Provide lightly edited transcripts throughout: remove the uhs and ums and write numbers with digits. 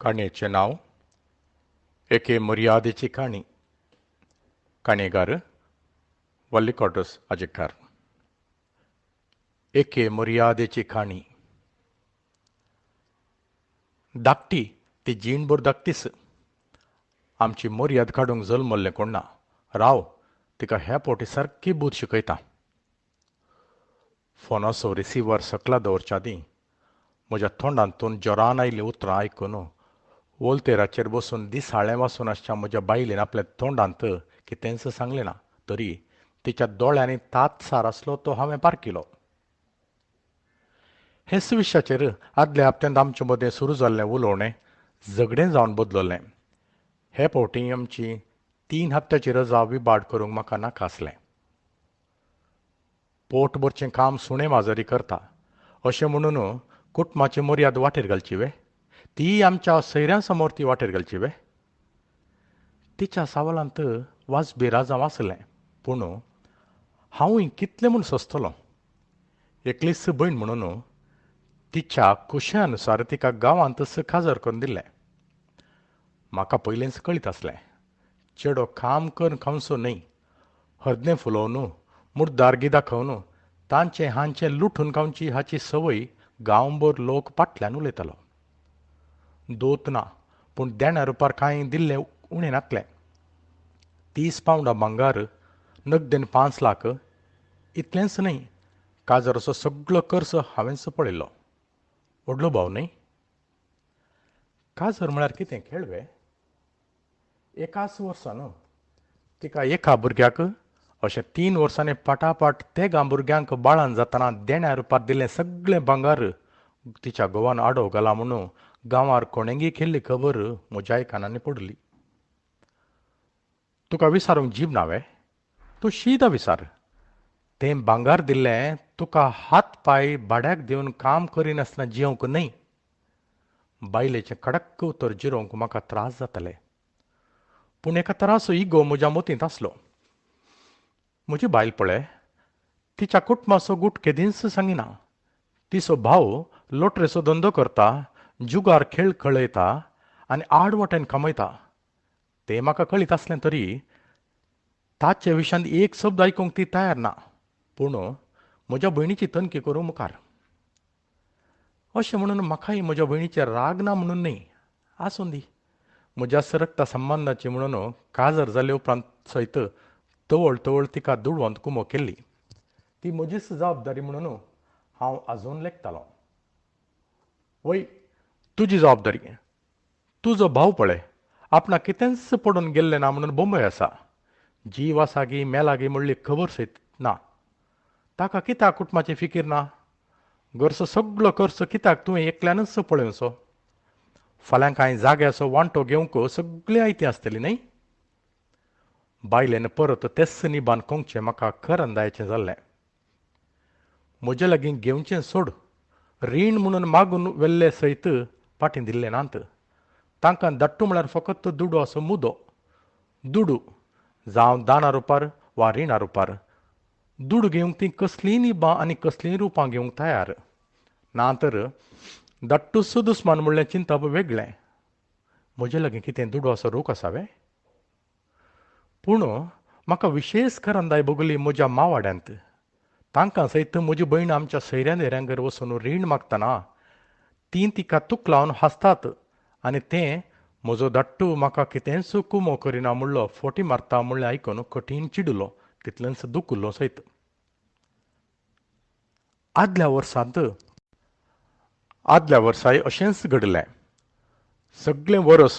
काणयेचें नांव एके मर्यादेची काणी. काणयेगार वल्ली आजेकार. एके मर्यादेची काणी. धाकटी ती जीणभर धाकटीच. आमची मर्याद काडूंक जल्मल्लें कोण ना. राव, तिका ह्या फावटी सारकी बूद शिकयता. फोनाचो रिसिवर सकला दवरच्या आदीं म्हज्या तोंडांतून जोरान आयिल्लीं उतरां आयकून वोल्तेराचेर बसून दिसाळें वाचून आसच्या म्हज्या बायलेन आपल्या तोंडांत कितेंच सांगलें ना, तरी तिच्या दोळ्यांनी तातसार आसलो तो हांवें पारखिलो. हेच विशयाचेर आदल्या हप्त्यांत आमचे मदें सुरू जाल्लें उलोवणें झगडें जावन बदललें. हे फावटी आमची 3 हप्त्याची रजा विबाड करूंक म्हाका नाका आसलें. पोट भरचें काम सुणें माजरी करता अशें म्हणून कुटुंबाची मर्याद वाटेर घालची वे? ती आमच्या सैऱ्यां समोर ती वाटेर घालची वे? तिच्या सवालांत वाजबी राजांव आसलें, पूण हांवूय कितलें म्हूण सोंसतलो? एकलीच भयण म्हणून तिच्या खुशे अनुसार तिका गांवांतच काजार करून दिल्लें. म्हाका पयलींच कळीत आसलें, चेडो काम करून खावचो न्हय, हरदें फुलोवन मुर्दारगी दाखोवन तांचें हांचें लुटून खावची हाची संवय गांवभर लोक फाटल्यान उलयतालो. दोत ना, पूण देण्या रुपार कांय दिल्लें उणें नासलें. 30 पावंडां भांगर, नगदेन 5 लाख, इतलेंच न्हय, काजाराचो सगळो खर्च हांवेंच पळयलो. व्हडलो भाव न्हय? काजर म्हळ्यार कितें खेळ वे? एकाच वर्सान तिका एका भुरग्याक अशें 3 वर्सांनी फाटाफाट तेगां भुरग्यांक बाळान जातना देण्या रुपार दिल्लें सगळें भांगर तिच्या घोवान आडोव घाला म्हणून गांवार कोणेंगी केल्ली खबर म्हज्याय कानांनी पडली. तुका विसारूंक जीब ना वे? तूं शीदा विसार. तें भांगर दिल्लें तुका हात पांय भाड्याक दिवन काम करिनासतना जियोवंक न्हय. बायलेचें कडक उतर जिरोवंक म्हाका त्रास जाताले, पूण एका तराचो इगो म्हज्या मतींत आसलो. म्हजी बायल पळय, तिच्या कुटुंबाचो गूट केदींच सांगिना. तिचो भाव लोटरेचो धंदो करता, जुगार खेळ खेळयता आनी आड वाटेन कमयता. तें म्हाका कळीत आसलें तरी ताचे विशयांत एक शब्द आयकूंक ती तयार ना. पूण म्हज्या भयणीची तनकी करूंक मुखार. अशें म्हणून म्हाकाय म्हज्या भयणीचेर राग ना म्हणून न्हय, आसूं दी. म्हज्या रक्ता संबंदाची म्हणून काजर जाले उपरांत सयत तवळ तवळ तिका दुडवांत कुमो केल्ली. ती म्हजीच जबाबदारी म्हणून हांव आजून लेखतालो. वय, तुजी जबाबदारी. तुजो भाव पळय, आपणाक कितेंच पडून गेल्लें ना म्हणून बोंबय आसा. जीव आसा गी मेला गी म्हणली खबर सयत ना. ताका कित्याक कुटुंबाची फिकीर ना? घरचो सगळो खर्च कित्याक तुवें एकल्यानच पळोवचो? फाल्यां कांय जाग्याचो वांटो घेवंक सगळी आयती आसतली न्हय? बायलेन परत तेच निबान कोंकचें म्हाका करंदायचें जाल्लें. म्हजे लागीं घेवचें सोड, रीण म्हणून मागून वेल्ले सयत फाटीं दिल्ले नात. तांकां धाडटू म्हळ्यार फकत दुडू असो मुदो. दुडू जावं दाना रुपार वा रिणा रुपार. दुडू घेवंक तीं कसलींय निबां आनी कसलींय रुपां घेवंक तयार. ना तर धाडटूच दुस्मान म्हणलें चिंतप वेगळें. म्हजे लागीं कितें दुडू असो रूख आसा वे? पूण म्हाका विशेश करंदाय भोगली म्हज्या मावाड्यांत. तांकां सयत म्हजी भयण आमच्या सैऱ्या धेऱ्यांगेर वचून रीण मागतना तीं तिका तुकलावन हांसतात आनी तें म्हजो धाडटू म्हाका कितेंच कुमो करिना म्हणलो फोटी मारता म्हणलें आयकून कठीण चिडलो, तितलेंच दुखलो सयत. आदल्या वर्साय अशेंच घडलें. सगळें वर्स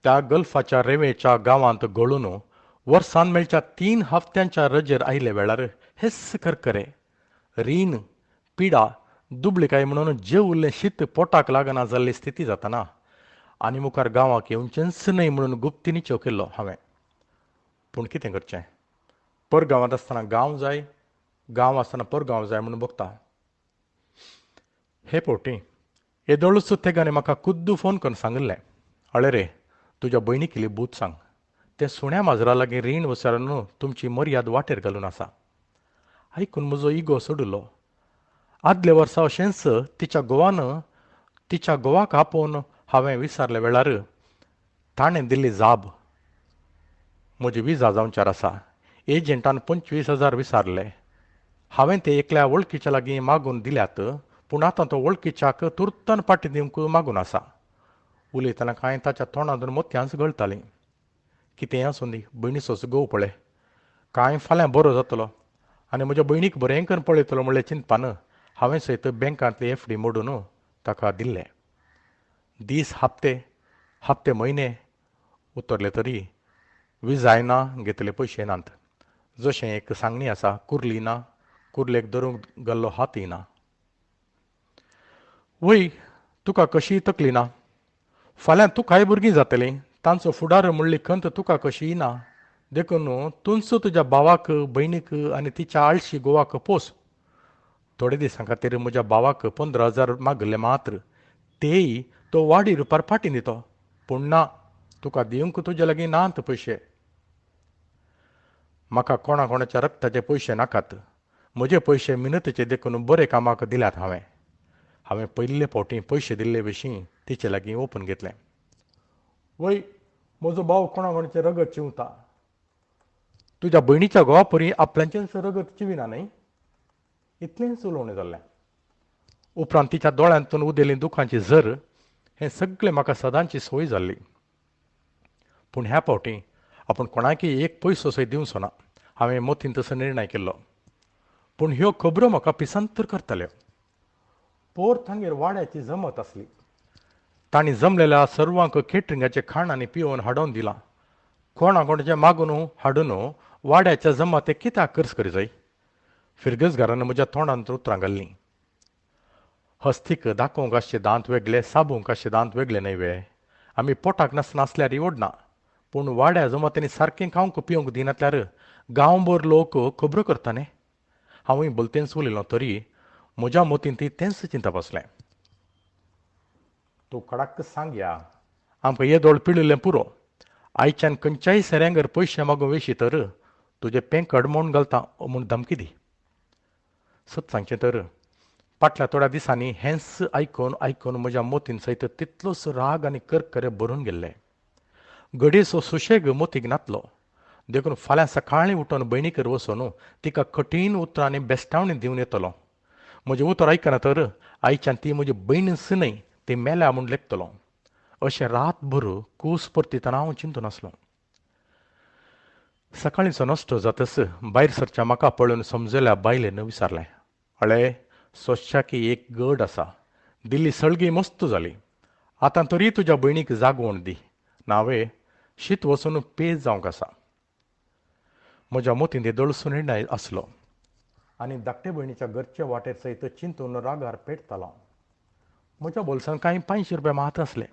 त्या गल्फाच्या रेंवेच्या गांवांत घोळून वर्सान मेळच्या 3 हप्त्यांच्या रजेर आयले वेळार हेच करकरे रीण, पिडा, दुबळिकाय म्हणून जेवल्लें शीत पोटाक लागना जाल्ली स्थिती जाताना आनी मुखार गांवाक येवचेंच न्हय म्हणून गुप्ती निचेव केल्लो हांवें. पूण कितें करचें? परगांवांत आसतना गांव जाय, गांव आसतना परगांव जाय म्हणून भोगता. हे फावटी येदोळूच तेगांनी म्हाका खुद्द फोन करून सांगिल्लें, अळे रे, तुज्या भयणीक इल्ली बूद सांग. तें सुण्या माजरा लागीं रीण वसरून तुमची मर्याद वाटेर घालून आसा. आयकून म्हजो इगो सोडिल्लो. आदल्या वर्सा अशेंच तिच्या घोवान तिच्या घोवाक आपोवन हांवें विचारल्या वेळार ताणें दिल्ली जाब, म्हजी विजा जावच्यार आसा. एजंटान 25,000 विचारले. हांवें ते एकल्या वळखीच्या लागीं मागून दिल्यात, पूण आतां तो वळखीच्याक तुर्तान पाटी दिवंक मागून आसा. उलयतना कांय ताच्या तोंडांतून मोतयांच गळटालीं. कितेंय आसूं दी, भयणीचोच घोव पळय कांय फाल्यां बरो जातलो आनी म्हज्या भयणीक बरें करून पळयतलो म्हणलें चिंतपान हांवें सयत बँकांतली एफडी मोडून ताका दिल्ले. दीस हप्ते, हप्ते म्हयने उतरले तरी विजाय ना, घेतले पयशे नात. जशें एक सांगणी आसा, कुर्ली ना, कुर्लेक धरूंक गेल्लो हातय ना. वय तुका कशीय तकली ना, फाल्यां तुकाय भुरगीं जातलीं, तांचो फुडार म्हणली खंत तुका कशीय ना. देखून तूंच तुज्या भावाक, भयणीक आनी तिच्या आळशी घोवाक पोस. थोडे दिसां खातीर म्हज्या भावाक 15,000 मागले मात्र, तेय तो वाडी रुपार फाटीं दितो. पूण ना, तुका दिवंक तुजे लागीं नात पयशे. म्हाका कोणा कोणाच्या रक्ताचे पयशे नाकात. म्हजे पयशे मिनतीचे देखून बरे कामाक दिल्यात हांवें. हांवें पयले फावटी पयशे दिल्ले विशीं तिचे लागीं ओपन घेतलें. वय, म्हजो भाव कोणा कोणाचें रगत चिंवता. तुज्या भयणीच्या घोवा परी आपल्याचेंच रगत चिविना न्हय? इतलेंच उलोवणें जाल्लें. उपरांत तिच्या दोळ्यांतून उदेली दुखांची झर. हें सगळें म्हाका सदांची सोय जाल्ली. पूण ह्या फावटी आपूण कोणाकय एक पयसो सय दिवचो ना, हांवें मतीन तसो निर्णय केल्लो. पूण ह्यो खबरो म्हाका पिसंतर करताल्यो. पोर तांगेर वाड्याची जमत आसली. तांणी जमलेल्या सर्वांक केटरिंगाचें खाण आनी पिवन हाडून दिलां. कोणा कोणाचें मागून हाडून वाड्याच्या जमाते कित्याक खर्च करी जाय? फिरगजगारान म्हज्या तोंडांत उतरां घाल्लीं. हस्तीक दाखोवंक आसचे दांत वेगळे, साबूंक आसचे दांत वेगळे न्हय वे? आमी पोटाक नासतना आसल्यार ओडना, पूण वाड्या जमातींनी सारकें खावंक पिवंक दिनातल्यार गांवभर लोक खबरो करता न्ही. हांवूय भलतेंच उलयलों तरी म्हज्या मतींत तेंच चिंतप आसलें. तूं कडाक्क सांग या, आमकां येदोळ पिळिल्लें पुरो. आयच्यान खंयच्याय सेऱ्यांगर पयशे मागूंक वेशी तर तुजें पेंकड मोडून घालता म्हूण धमकी दी. सत सांगचें तर फाटल्या थोड्या दिसांनी हेंच आयकून आयकून म्हज्या मतीन सयत तितलोच राग आनी करकरे भरून गेल्ले. घडयेचो सुशेग मोतीक नातलो. देखून फाल्यां सकाळीं उठून भयणीकर वचून तिका कठीण उतरां आनी बेस्टावणी दिवन येतलो. म्हजें उतर आयकना तर आयच्यान ती म्हजी भयणच न्हय, ती मेल्या म्हूण लेखतलो. अशें रातभर कूस परतितना हांव चिंतून आसलो. सकाळींचो नश्टो जातच भायर सरच्या म्हाका पळोवन समजल्या बायलेन विचारलें, अळे सोश्याकी एक गड आसा, दिल्ली सळगी मस्त जाली, आतां तरी तुज्या भयणीक जागवण दी, नावे शीत वचून पेज जावंक आसा. म्हज्या मतींत येदोळसो निर्णय आसलो आनी धाकटे भयणीच्या घरचे वाटेर सयत चिंतून रागार पेटतालो. म्हज्या बोल्सान कांय 500 रुपया मात आसले.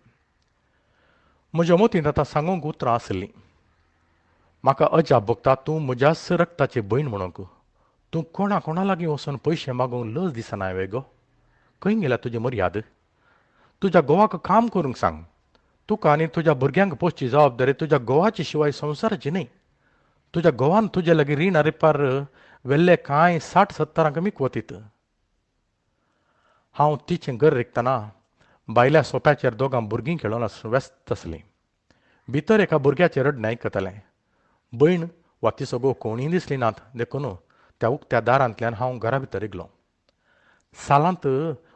म्हज्या मतींत आतां सांगूंक उतरां आसलीं. म्हाका अजाप भोगता तूं म्हज्याच रक्ताची भयण म्हणूंक. तूं कोणा कोणा लागीं वचून पयशे मागूंक लज दिसना वे गो? खंय गेल्या तुजी मर्याद? तुज्या घोवाक काम करूंक सांग. तुका आनी तुज्या भुरग्यांक पोसची जबाबदारी तुज्या घोवाची शिवाय संवसाराची न्हय. तुज्या घोवान तुजे लागीं रिणां रिपार वेल्ले कांय 60-70 मिकवतीत. हांव तिचें घर रिगतना बायल्या सोप्याचेर दोगां भुरगीं खेळोन व्यस्त आसलीं. भितर एका भुरग्याचें रडणें आयकतालें. भयण वा तिचो घोव कोणूय दिसली नात, देखून त्या उक्त्या दारांतल्यान हांव घरा भितर रिगलो. सालांत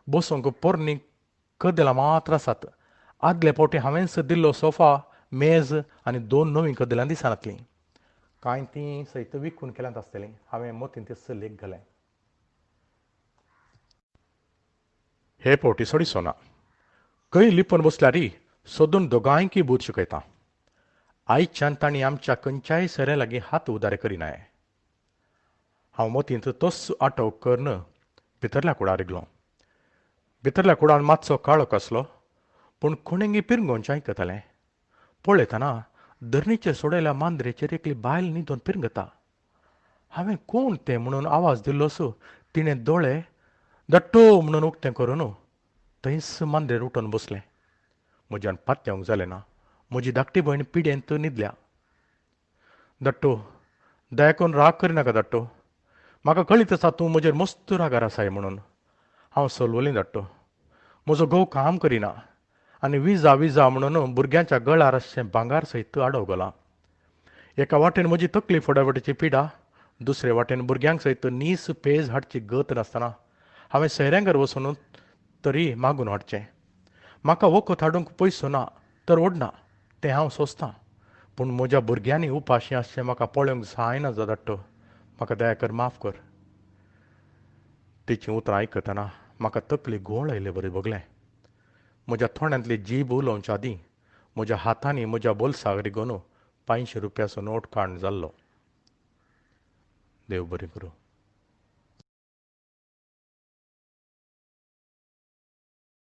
बसूंक पोरणी कदेलां मात्र आसात. आदले फावटी हांवेंच दिल्लो सोफा, मेज आनी 2 नवीं कदेलां दिसनातलीं. कांय तीं सयत विकून केल्यांत आसतलीं. हांवें मतींत लेख घालें. हे फावटी सोडिचो ना. खंय लिपून बसल्यार सोदून दोगांयकी बूद शिकयता. आयच्यान तांणी आमच्या खंयच्याय सऱ्या लागीं हात उदारे करिनाय. हांव मतींत तोच आटव करून भितरल्या कुडार रिगलो. भितरल्या कुडान मातसो काळोख आसलो, पूण कोणेंगी पिरंगोवचें आयकतालें. पळयतना धरणीचेर सोडयल्या मांद्रेचेर एकली बायल न्हिदोन पिरंगता. हांवें कोण तें म्हणून आवाज दिल्लोसो तिणें दोळे दट्टो म्हणून उक्तें करून थंयच मांद्रेर उठून बसलें. म्हज्यान पातयेवंक जालें ना. म्हजी धाकटी भयण पिडेंत न्हिदल्या. दट्टो, दया करून राग करिनाका दट्टो. म्हाका कळीत आसा तूं म्हजेर मस्त रागार आसाय म्हणून. हांव सलवलीं दट्टो. म्हजो घोव काम करिना आनी विजा विजा म्हणून भुरग्यांच्या गळार आसचें भांगार सयत आडव गेलां. एका वाटेन म्हजी तकली फोडाफोडीची पिडा, दुसरे वाटेन भुरग्यांक सयत नीस पेज हाडची गत नासतना हांवें सैऱ्यांगर वचून तरी मागून हाडचें. म्हाका वखद हाडूंक पयसो ना तर ओडना, तें हांव सोंसतां, पूण म्हज्या भुरग्यांनी उपाशी आसचें म्हाका पळोवंक जायना जाता. म्हाका दया कर, माफ कर. तिचीं उतरां आयकतना म्हाका तकली घुंवळ आयिल्ले बरी भोगलें. म्हज्या थोंड्यांतली जीब उलोवच्या आदीं म्हज्या हातांनी म्हज्या बोल्साक रिगोवन 500 रुपयाचो नोट काण जाल्लो. देव बरें करूं.